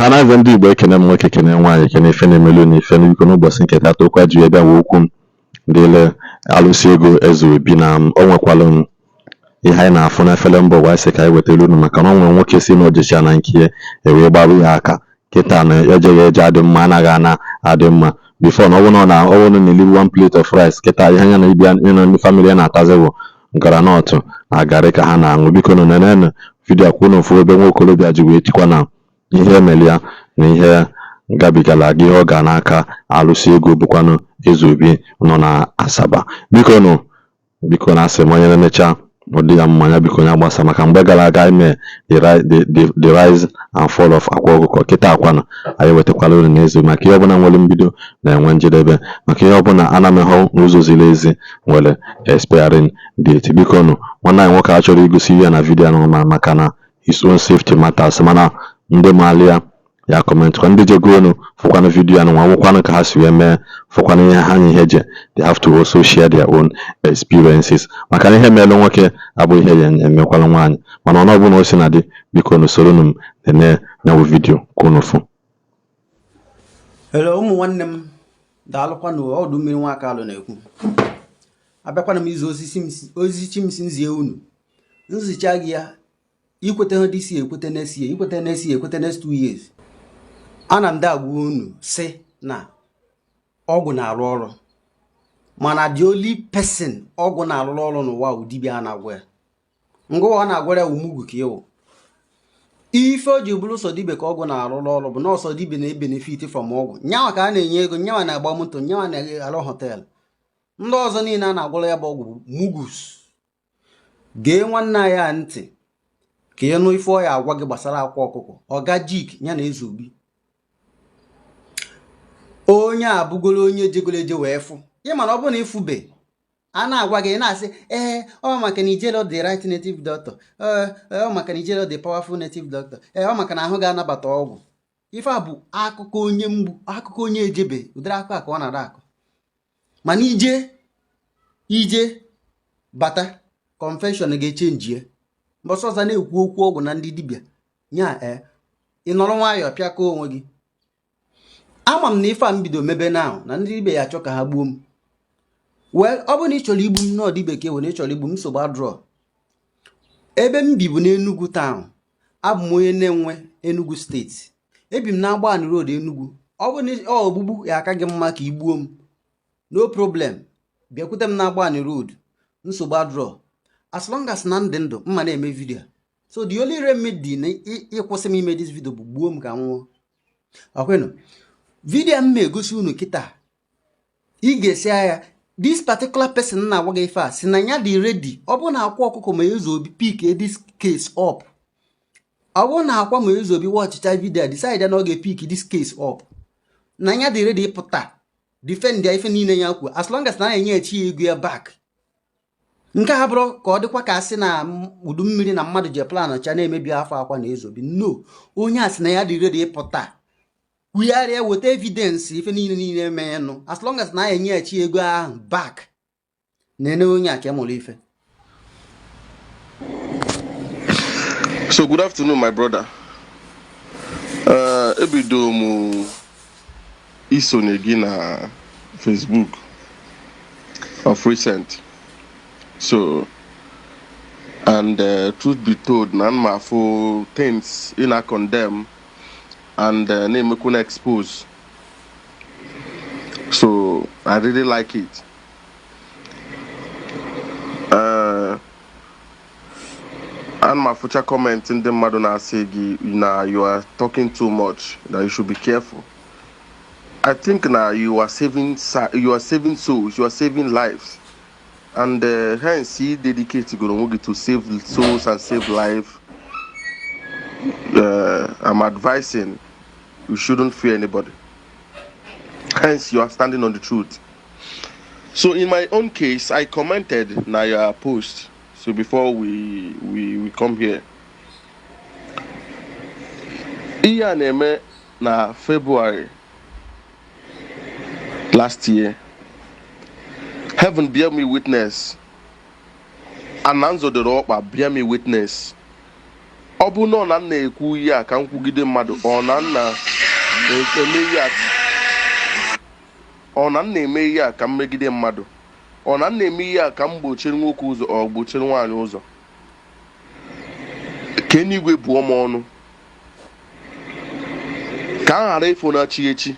Ọhanaeze ndị Igbo, ekene m nwoke, kene nwaanyị, kene ife na-emelu na ife n'iko. N'ụbọchị nke taata, okwu a ji wee bịa wee okwu m dịle alụsị ego Eze Obi na o nwekwalụ m ihe anyị na-afụ n'efere mba ụwa sị ka anyị wetara unu, maka na o nwere nwoke si na ojecha na nke ya ewee gbarụ ya aka kịta na ejeghị eje adị mma, anaghị ana adị mma. Before na ọ bụrụ na ọ bụrụ na elibu one plate of rice, kịta ihe anya na ibia ya na ndị family ya na-atazi bụ groundnut na garị ka ha na-aṅụ. Biko nụ, nenenụ video kwụ unu fụ ebe nwa okorobịa ji wee tikwa na ihe emere ya na ihe gabigara aga, ihe ọ ga n'aka alụsị ego bụkwanụ Eze Obi nọ na Asaba. Biko nụ, biko na asị m onye na-emecha ọ dị ya mma ya, biko ya gbasa, maka mgbe gara aga anyị mee the rise and fall of Akwa Ọkụkọ. Kịta akwanụ anyị wetakwala unu n'eze, maka ihe ọbụla nwere mbido na-enwe njedebe, maka ihe ọbụla ana m ehụ n'ụzọ ziri ezi nwere expiring date. Biko nụ, nwanne anyị nwoke achọrọ igosi ihe na video anụ ma maka na his own safety matters, mana ndị maali ya ya comment kwa, ndị jegonu fụkwanụ video anụ nwa nwụkwanụ ka ha si wee mee, fụkwanụ ihe ha na ihe je. They have to also share their own experiences, maka na ihe meelụ nwoke abụ ihe ya emekwala nwaanyị. Mana ọnụ ọbụla o si na dị, biko nụ, soronu m nene nyawu video ka unu fụ. Hello, ụmụ nwanne m, daalụkwanụ. Ọdụ mmiri nwaka alụ na-ekwu. Abịakwana m izu ozi chi m si nzie unu. Nzicha gị ya, ikwete ha this year, ekwete next year, ikwete next year, ekwete next 2 years. Ana m dagwa unu si na ọgwụ na-arụ ọrụ, mana the only person ọgwụ na-arụrụ ọrụ n'ụwa bụ dibịa a na-agwa ya. Ngụwa ọ na-agwara ya umugu ka ịwụ ife o ji bụrụ sọ dibịa ka ọgwụ na-arụrụ ọrụ bụ nọọsọ dibịa na-ebenefit from ọgwụ. Nyanwa ka a na-enye ego, nyanwa na-agba moto, nyanwa na-arụ hotel. Ndị ọzọ niile a na-agwara ya bụ ọgwụ bụ mugus. Gee nwanne anyị a ntị ka ịnụ ife ọ ya agwa gị gbasara Akwa Ọkụkọ, Ọga Jik ya na Eze Obi. Onye a bụgoro onye jegoro eje wee fụ ịma na ọ bụrụ na ịfụbe a na-agwa gị na-asị, ee, ọ maka na ijelo the right native doctor, ee, ọ maka na ijelo the powerful native doctor, ee, ọ maka na ahụ ga-anabata ọgwụ. Ife a bụ akụkọ onye mgbu, akụkọ onye ejebe. Ụdịrị akụkọ a ka ọ na-ada akọ, mana ije ije bata confession ga-echenjie mbọsọ ọzọ na-ekwu okwu ọgwụ na ndị dibịa nya. Ee, ị nọrọ nwayọọ pịakọ onwe gị. Ama m na ife a m bido mebe now na ndị dibịa ya achọ ka ha gbuo m. Well, ọ bụrụ na ị chọrọ igbu m n'ọdị bekee were ị chọrọ igbu m, nsogbu adrọ. Ebe m bi bụ n'Enugu town. Abụ m onye na-enwe Enugu Steeti. Ebi m na Agbani Road, Enugu. Ọ bụrụ na ọ ogbugbu ya aka gị mma ka ị gbuo m, no problem, bịakwute m na Agbani Road, nsogbu adrọ. As long as na ndị ndụ mma na-eme video. So the only remedy na ịkwụsị m ime this video bụ gbuo m ka m nwụọ. Ọkwenụ video m ma-egosi unu kịta, ị ga-esi agha. This particular person na-agwa gị ife a si na ya dị ready. Ọ bụrụ na Akwa Ọkụkọ ma Eze Obi pick this case up, ọ bụrụ na Akwa ma Eze Obi watchịcha video, decide na ọ ga-epick this case up, na ya dị ready ịpụta defend ya ife niile ya kwuo, as long as na na-enye echi ya ego ya back. Nke a bụrụ ka ọ dịkwa ka asị na udu mmiri na mmadụ ji plan cha na-emebi afọ Akwa na Eze Obi. No, onye a sị na ya dị ready ịpụta kwugharịa, weta evidence ife niile niile menụ, as long as na enye echi ego ahụ back. Nene onye a ka mụrụ ife. So good afternoon, my brother. Ebido m isonye gị na Facebook of recent. So, and truth be told, na m afụ things ị na condemn and na-emekwu na expose. So I really like it. Ana m afụcha comment ndị mmadụ na-asị gị na you are talking too much, that you should be careful. I think na you are saving souls, you are saving lives, and hence you dedicate goro onwe gị to save souls and save life. I'm advising you shouldn't fear anybody. Hence you are standing on the truth. So in my own case, I commented na your post. So before we come here, ihe a na-eme na February last year, heaven bear me witness, ana nzọdoro ọkpa bear me witness. Ọ bụ nọ na m na-ekwu ihe a ka m kwugide mmadụ, ọ na m na-eme ihe a, ọ na m na-eme ihe a ka m megide mmadụ, ọ na m na-eme ihe a ka m gbochiri nwoke ụzọ, ọ gbochiri nwaanyị ụzọ, ka eluigwe bụọ m ọnụ, ka m ghara ịfụ na chi echi,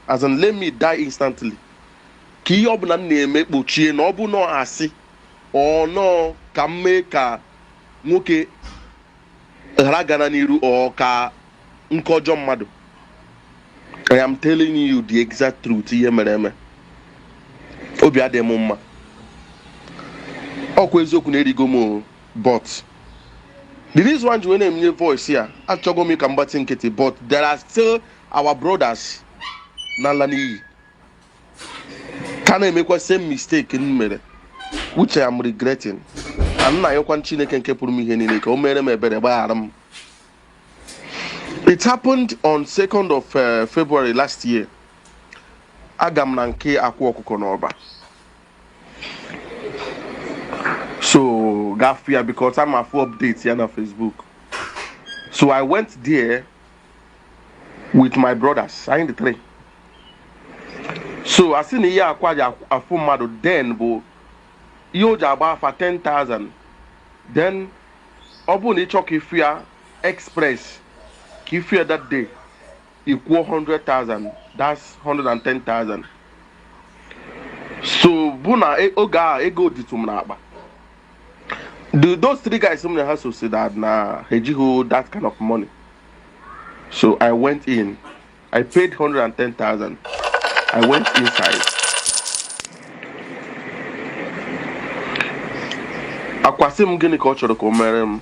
as in let me die instantly, ka ihe ọbụla m na-eme kpochie na ọ bụ nọ asị, ọ nọọ ka m mee ka nwoke ghara gara n'iru, ọ ka nkọjọ mmadụ. I am telling you the exact truth. Ihe mere eme, obi adịghị m mma. Ọkwa eziokwu na erigo m o, but the reason why ji wee na-emenye voice ya, achọgo m ka m gbatị nkịtị, but there are still our brothers na-ala n'iyi ka na-emekwa same mistake m mere, which I am regretting, and nna ayọkwa Chineke nke pụrụ m ihe niile ka o mere m ebere, gbaghara m. It happened on 2nd of February last year. Aga m na nke Akwa Ọkụkọ n'Ọba, so gafụ ya because I'm afụ update ya na Facebook. So I went there with my brothers, anyị dị three. So asị na ihe Akwa ji afụ mmadụ then bụ ihe o ji agba afa 10,000. Then ọ bụrụ na ị chọọ ka ịfụ ya express, ka ịfụ ya that day, ị kwụọ 100,000, that's 110,000. So bụ na oge a ego dịtụ m n'akpa. Those three guys m na ha so say that na ha ejighị that kind of money. So I went in, I paid 110,000, I went inside. Akwasị m gịnị ka ọ chọrọ ka o mere m,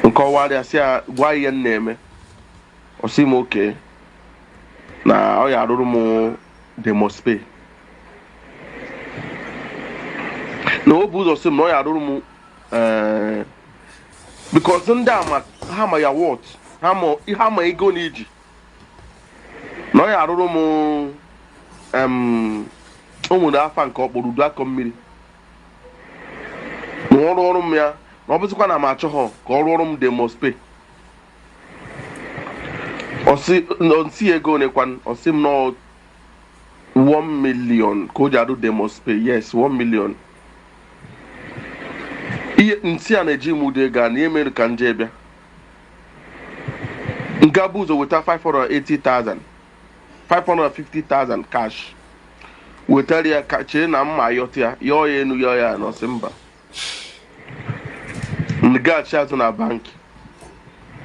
nkọwarịa sị ya gwa ihe m na-eme. Ọ sị m oke na ọ ya arụrụ m they must pay, na o bu ụzọ sị m na ọ ya arụrụ m, because ndị ama ha ma ya what ha ma ihe ama ego na iji na ọ ya arụrụ m, o nwere afa nke ọkpọrọ udu akọ mmiri na ọrụ ọrụ m ya, na ọ bụzikwa na m achọghọ ka ọ rụọrụ m they must pay. Ọsị ego nekwan, ọsị m nọ 1 million ka o ji arụ they must pay. Yes, 1 million. Ihe nsị a na-eji m ụdị ego a na ihe mere ka nje bịa nke bụ ụzọ weta 580,000, 550,000 cash, wetara ya ka chee na mma yọta ya, yọọ ya enu, yọọ ya na ọsị mba. Ngaghachi azụ na bank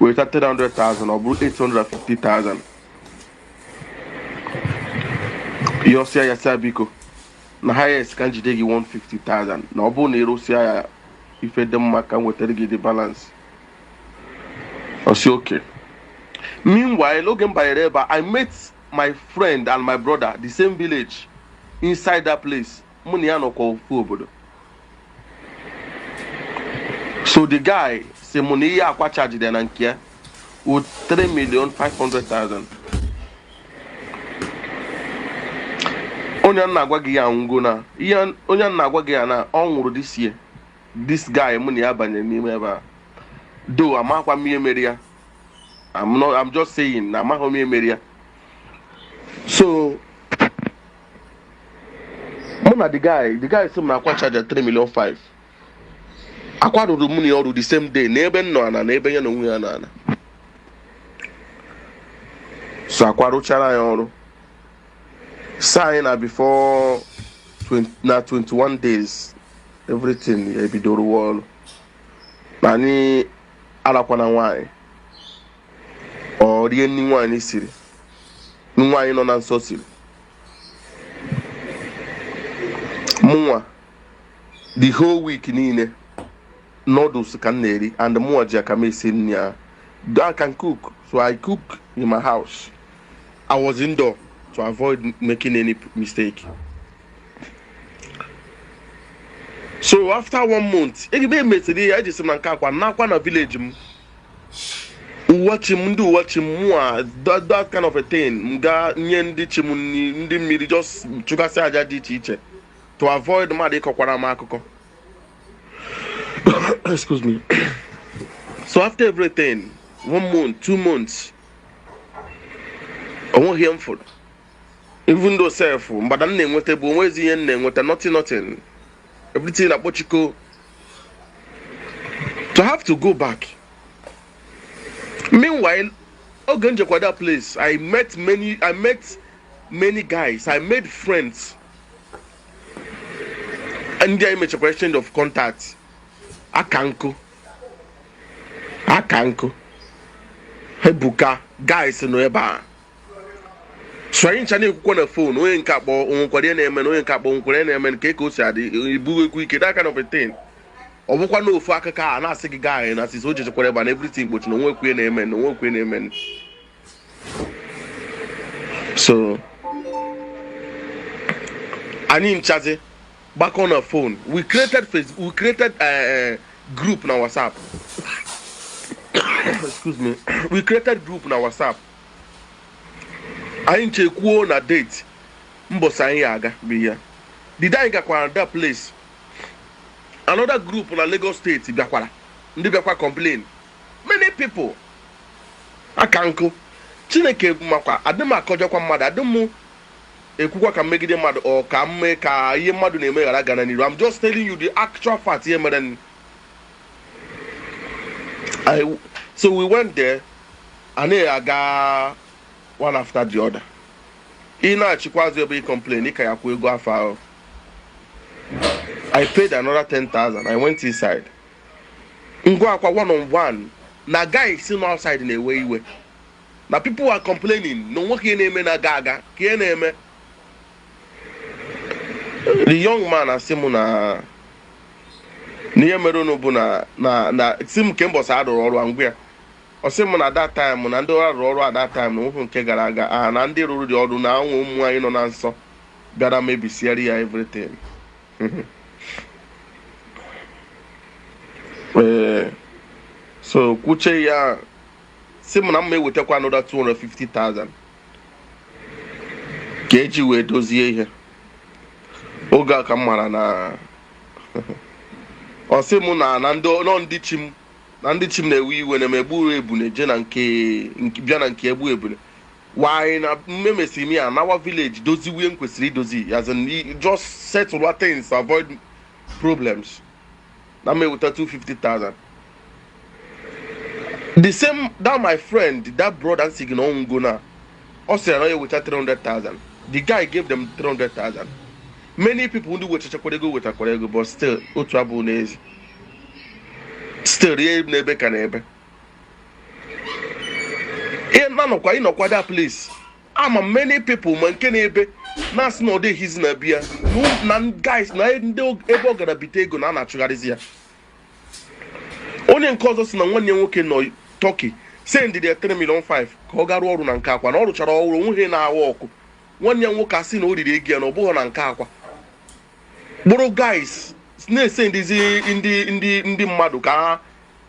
weta 300,000, ọ bụrụ 850,000. Yọsịa ya sịa biko na highest ka njide gị 150,000, na ọ bụrụ na ịrụsịa ya ife dị mma ka m wetara gị the balance. Ọsị oke. Meanwhile, oge m banyere ebe a, I met my friend and my brother, the same village, inside that place. Mụ na ya nọkwa ofu obodo. So the guy si mụ na ihe Akwa charge ya na nke ya with 3,500,000. Onye a na-agwa gị ya anwụgo na ihe onye a na-agwa gị ya na ọ nwụrụ this year. This guy mụ na ya banyere n'ime ebe a, do amakwa m ihe mere ya. I'm not, I'm just saying na amaghị m ihe mere ya. So mụ na the guy sị m na Akwa charge 3 million 5. Akwa rụrụ mụ na ya ọrụ the same day na ebe m nọ ana na ebe ya na onwe ya nọ ana. So Akwa rụchara ya ọrụ, sị anyị na before na 21 days everything ebidoro ọrụ, na anyị arakwana nwaanyị, ọ rie nri nwaanyị siri, nwaanyị nọ na nsọ siri. Mụnwa the whole week niile noodles ka m na-eri, and mụnwa ji aka m esi nri ahụ. I can cook, so I cook in my house. I was indoor to avoid making any mistake. So after 1 month, ebe emesịrị ya, ejesi m na nke Akwa nakwa na village m, uwe chi m, ndị uwe chi m mụa, that kind of a thing, m gaa nye ndị chi m nri, ndị mmiri, just chụgasị aja dị iche iche to avoid mmadụ ịkọkwara m akụkọ. Excuse me. So after everything, one month, 2 months, onweghị ihe m fụrụ. Even though sef mgbada m na-enweta bụ onwezi ihe m na-enweta, nothing, nothing, everything na-akpọchiko. To have to go back. Meanwhile, oge njekwa that place, I met many guys, I made friends. Ndị anyị mechakwa exchange of contact. Aka nkụ aka nkụ ebuka guys nọ ebe a. So anyị ncha na-ekwukwa na phone, onye nke akpọ onwekwara ihe na-eme na onye nke akpọ onwekwara ihe na-eme nke ka o si adị ibu ekwu ike, that kind of a thing. Ọ bụkwa na ofu akụkọ a na-asị gị guy na asịsị o jechekwara ebe a na everything kpochi na onwekwu ihe na-eme na onwekwu ihe na-eme. So anyị nchazi gbakọ na phone. We created Facebook, we created group na WhatsApp. Excuse me. We created group na WhatsApp. Anyị nchekwuo na date mbọsị anyị aga bụ ya. The day anyị gakwara that place, another group na Lagos State bịakwara, ndị bịakwa complain, many people. Aka nkụ Chineke makwa adị m akọjọkwa mmadụ, adị m ekwukwa ka mmegide mmadụ ọ ka m mee ka ihe mmadụ na-eme ghara gana n'iru. I'm just telling you the actual fact ihe mere. So we went there, anyị aga one after the other. Ị na-achịkwazi ebe ị complain, ị ka ya kwụ ego afọ ahụ. I paid another 10,000. I went inside. Ngwa akwa one on one na guy si no outside na-ewe iwe na people are complaining na nwoke ihe na-eme na-aga aga ka ihe na-eme. The young man asị m na ihe mere unu bụ na si m nke mbọsị arụrụ ọrụ a ngwa ya. Ọ sị m na that time na ndị arụrụ ọrụ at that time na nwoke nke gara aga a na ndị rụrụ dị ọrụ na anwụ ụmụ anyị nọ na nsọ bịara mebisiere ya everything. Ee, so kwuche ya, sị m na m ewetakwa another 250,000 ka eji wee dozie ihe. Oge a ka m mara na ọ sị m na ndị nọ ndị chi m na ndị chi m na-ewe iwe na m egburu ebune je na nke bịa na nke egbu ebune why na mmemesiri m ya nawa village doziwe m kwesịrị idozi, as in just settle things, avoid problems, na m eweta 250,000. The same that my friend, that brother si gị na ọnwụgo na ọ sịrị na ya eweta 300,000. The guy gave them 300,000. Many people ndị wetachakwara ego wetakwara ego, but still otu abụ n'ezi, still ihe n'ebe ka n'ebe ị na-anọkwa ịnọkwa that place. Ama many people ma nke na-ebe na-asị na ọ dịghịzi na bịa na guys na ndị ebe ọ gara bite ego na a na-achụgharịzi ya. Onye nke ọzọ si na nwanne ya nwoke nọ Turkey send ya 3 million 5 ka ọ garuo ọrụ na nke akwa na ọ rụchara ọrụ onweghị na-awa ọkụ. Nwanne ya nwoke asị na o riri ego ya na ọ bụghị na nke akwa kpụrụ guys na-esendizi ndị mmadụ ka ha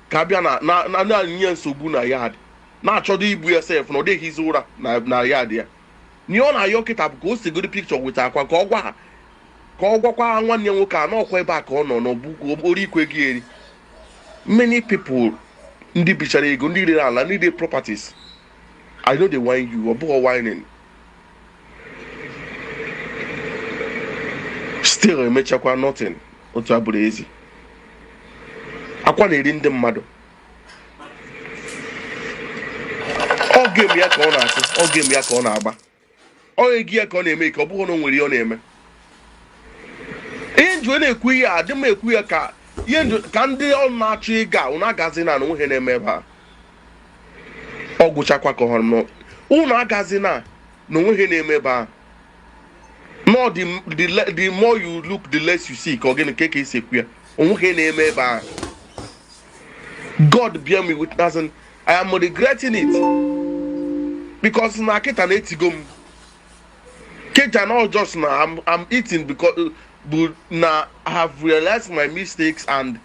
ka bịa na na na-enye nsogbu na yard na-achọdo igbu ya sef na ọ dịghịzi ụra na yard ya. Ihe ọ na-ayọ kịta bụ ka o segoro picture weta akwa ka ọ gwa ha, ka ọ gwakwa nwanne ya nwoke a n'ọkwa ebe a ka ọ nọ n'ọbụ ori ikwe gị eri. Many people ndị bichara ego, ndị rere ala, ndị rere properties. I know they whine you, ọ bụghị whining. Still emechakwa nothing. Otu abụrụ ezi akwa na-eri ndị mmadụ. Ọ game ya ka ọ na-akụ, ọ game ya ka ọ na-agba, ọ ego ya ka ọ na-eme ka ọ bụghị na o nwere ihe ọ na-eme. Ihe nji na-ekwu ihe a, adị m ekwu ya ka ihe ka ndị ọ na-achọ ịga unu agazi na na onwe na-eme ebe a. Ọ gwụchakwa ka ọ hụrụ m unu agazi na onwe na-eme ebe a. No, the more you look, the less you see. Ka ọ gịnị ka esi ekwu ya, onwe na-eme ebe a. God bear me witness, I am regretting it because na kịta na-etigo m kịta, not just na I'm eating because but na I have realized my mistakes and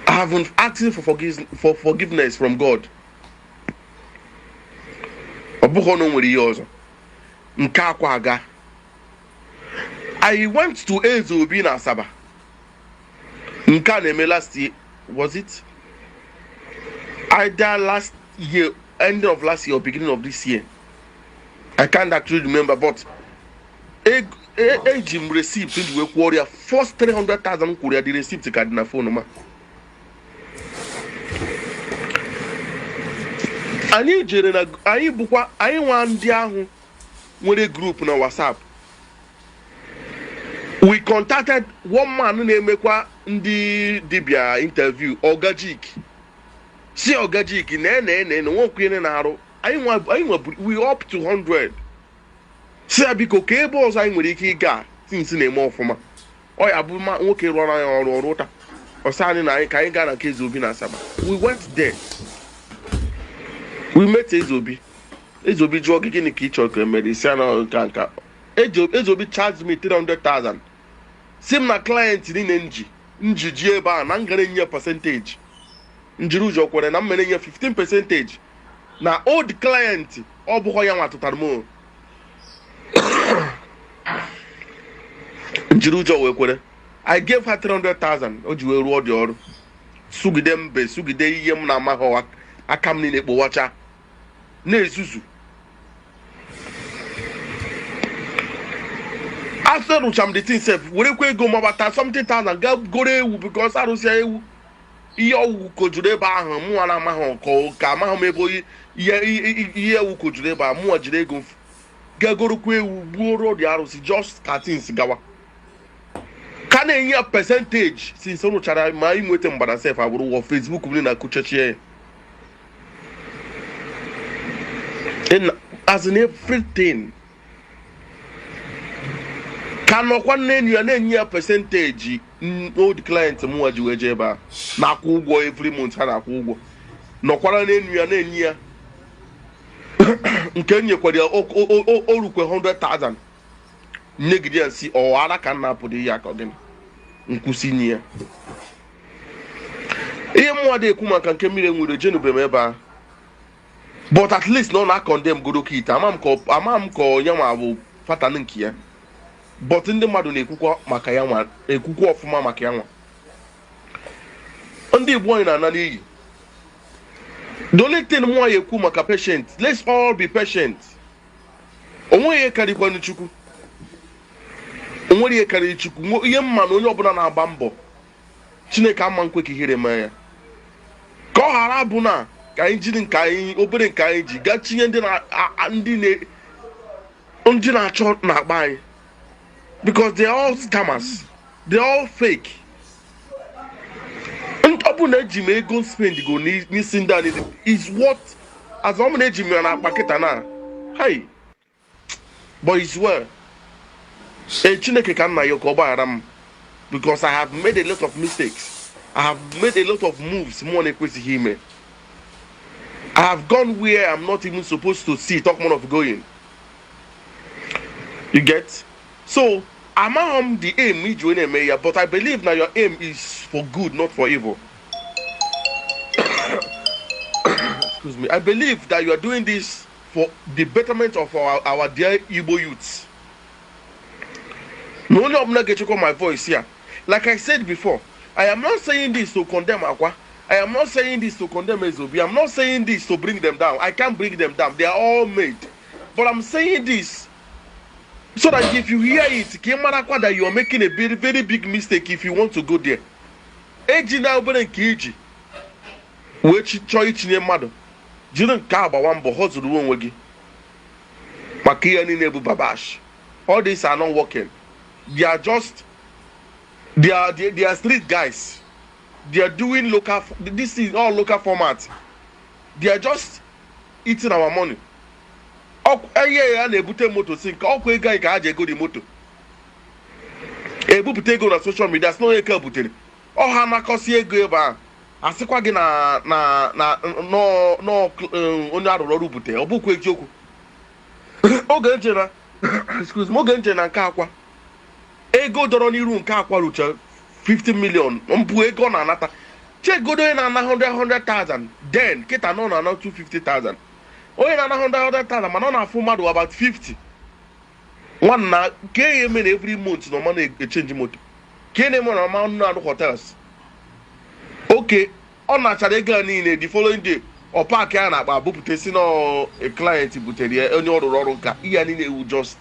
I have been asking for forgiveness from God. Ọ bụghị na o nwere ihe ọzọ nke akwa aga. I went to Eze Obi na Asaba. Nke a na-eme last year, was it? Either last year, end of last year or beginning of this year. I can't actually remember, but eji m receipt ji wee kwụọ ya first 300,000 m kwụrụ ya. The receipt ka dị na phone ma. Anyị jere na anyị bụkwa anyị nwa ndị ahụ nwere group na WhatsApp. We contacted one man na-emekwa ndị dibịa interview, Ogajik. Si Ogajik na na na na nwekwu ihe na-arụ anyị nwa. Anyị nwa we up to 100. Si ya biko, ka ebe ọzọ anyị nwere ike ịga things na-eme ọfụma. Ọ ya bụ ma nwoke rụọrọ anyị ọrụ ọrụ ụta ọsọ anyị na anyị ka anyị gaa na nke Ezeobi na Asaba. We went there, we met Ezeobi. Ezeobi jụọ gị, "Gịnị ka ị chọrọ ka emere?" Isi ya na nka nka. Ezeobi charge me 300,000, si m na client niile nji njiji ebe a na m gara enye percentage. Njiri ụjọ kwere na m mere nye 15 percentage na old client. Ọ bụghị ya nwa tụtara m o. Njiri ụjọ wee kwere. I gave her 300,000. O ji wee rụọ dị ọrụ, sugide mbe, sugide ihe m na-amaghị, aka m niile kpụwacha na-ezuzu. After rụcha m the thing sef, werekwa ego mabata something thousand, gaa goro ewu, because arụsịa ewu, ihe ọwụwụ kojuru ebe ahụ. Mụnwa na-amaghị ka amaghị m ebe oyi ihe ewu kojuru ebe a. Mụnwa jiri ego gaa gorokwa ewu, gbuoro dị arụsị, just ka things gawa, ka na-enye ya percentage. Since ọ rụchara ma inweta mgbada sef abụrụ wọ Facebook m na kuchechie ya. As in everything ka nọkwa n'enu ya na-enye ya percentage. Old client mụnwa ji wee jee ebe a na-akwụ ụgwọ every month, ha na-akwụ ụgwọ, nọkwara n'enu ya na-enye ya. Nke nyekwara ya o rukwe 100,000, nyegide ya nsi ọ ara ka m na-apụdo ihe aka gịnị nkwụsị inye ya. Ihe mmụọ dị ekwu maka nke mmiri enwere jenube m ebe a, but at least na ọ na-acondemn goro ite. Ama m ka onye nwa bụ pattern nke ya, but ndị mmadụ na-ekwukwa maka ya nwa, ekwukwa ọfụma maka ya nwa. Ndị Igbo anyị na-ana n'iyi. The only thing mụ ya ekwu maka patient, let's all be patient. Onweghị ihe karịkwanụ Chukwu, onwere ihe karịrị Chukwu. Ihe mma na onye ọbụla na-agba mbọ, Chineke ama nkwe ka ihere mee ya, ka ọ ghara bụ na ka anyị jiri nke anyị, obere nke anyị ji gaa tinye ndị na-achọ na-akpa anyị, because they are all scammers, they are all fake. Ọ bụ na eji m ego spend go n'isi ndị a niile is what as ọ bụ na eji m ya na akpa kịta na hey, but it's well. Ee, Chineke ka nna ya ka ọ gbaghara m, because I have made a lot of mistakes. I have made a lot of moves mụ na-ekwesịghị ime. I have gone where I'm not even supposed to see, talk more of going. You get? So amaghị m the aim iji wee na-eme ya, but I believe na your aim is for good, not for evil. Excuse me. I believe that you are doing this for the betterment of our dear Igbo youths. Na onye ọbụla ga-echekwa my voice here, like I said before, I am not saying this to condemn Akwa. I am not saying this to condemn Ezobi. I'm not saying this to bring them down. I can't bring them down. They are all made. But I'm saying this so that if you hear it, ka ị marakwa that you are making a very, very big mistake if you want to go there. Eji na obere nke iji wee chọọ itinye mmadụ, jiri nke a gbawa mbọ họzuru onwe gị, maka ihe niile bụ babash. All these are not working. They are just they are street guys. They are doing local. This is all local format. They are just eating our money. Ihe ya na-ebute moto si nke ọkwa ego anyị ka ha ji ego dị moto ebupụta ego na social media, sị na onye ka butere ọha nakọsi ego ebe ahụ, asịkwa gị na nọ nọ onye arụrụ ọrụ bute. Ọ bụkwa eziokwu. Oge nche na, excuse me, oge nche na nke Akwa, ego dọrọ n'iru nke Akwa rucha 50 million mbụ ego ọ na-anata. Chegodo onye na-ana 100 100,000, then kịta na ọ na-ana 250,000. Onye na-ana 100 100,000, mana ọ na-afụ mmadụ about 50 nwanna ka ya eme na every month na ọma na-echange moto, ka na-eme na ọma na-arụ hotels. Okay. Ọ nachara ego a niile. The following day, ọ pack ya na akpa bupụta, si na a client butere ya, onye ọ rụrụ ọrụ nka. Ihe ya niile ewu just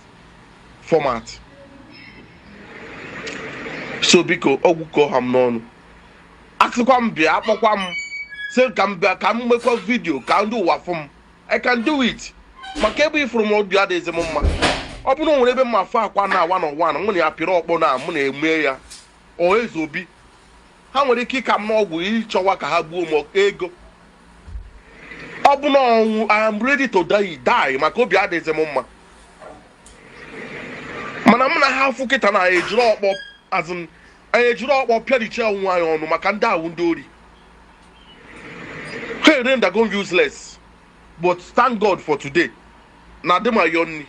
format. So biko, ọgwụ kọọ ha m n'ọnụ. Asịkwa m bịa, akpọkwa m sị ka m bịa ka m mekwa video ka ndị ụwa fụ m, I can do it, maka ebe ifuru m, obi adịghịzi m mma. Ọ bụrụ na o nwere ebe m afụ akwa na one on one, mụ na ya pịrị ọkpọ na mụ na-eme ya. Ọ eze obi ha nwere ike ịka m n'ọgwụ ịchọwa ka ha gbuo m ego. Ọ bụ na ọnwụ, I am ready to die, die, maka obi adịghịzi m mma. Mana mụ na ha afụ kịta na ejiri ọkpọ azụ, anyị ejiri ọkpọ pịarichie onwe anyị ọnụ, maka ndị awụ ndị ori ha ere ndago useless. But thank God for today na adị m ayọ nni.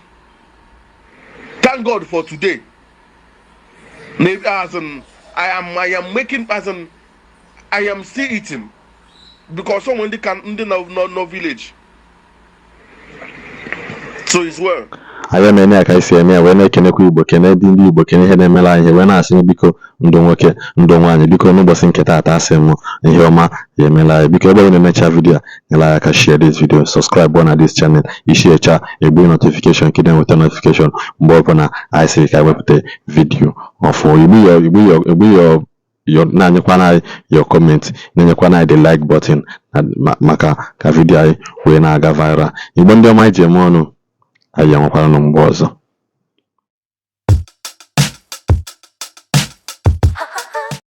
Thank God for today na, as in, I am making, as in, I am still eating, because onwe ndị ka ndị nọ village. So it's well. Anyị emene ya ka anyị si eme ya, wee na-ekenekwa Igbo, kene dị ndị Igbo, kene ihe na-emere anyị ihe, wee na-asị biko, ndụ nwoke, ndụ nwaanyị, biko, n'ụbọchị nke taata, asị m ihe ọma ya emela anyị. Biko, ebe ọ na-emecha video a, nyere anyị aka share this video, subscribe na this channel. Ishiecha, egbu notification ka ị na-enweta notification mgbe ọbụla anyị sịrị ka anyị wepụta video ọfụ. Igbu your na-anyekwana anyị your comment, na-enyekwana anyị the like button na maka ka video anyị wee na-aga viral. Igbo ndị ọma anyị ji eme ọnụ, anyị enwekwaranụ mgbe ọzọ.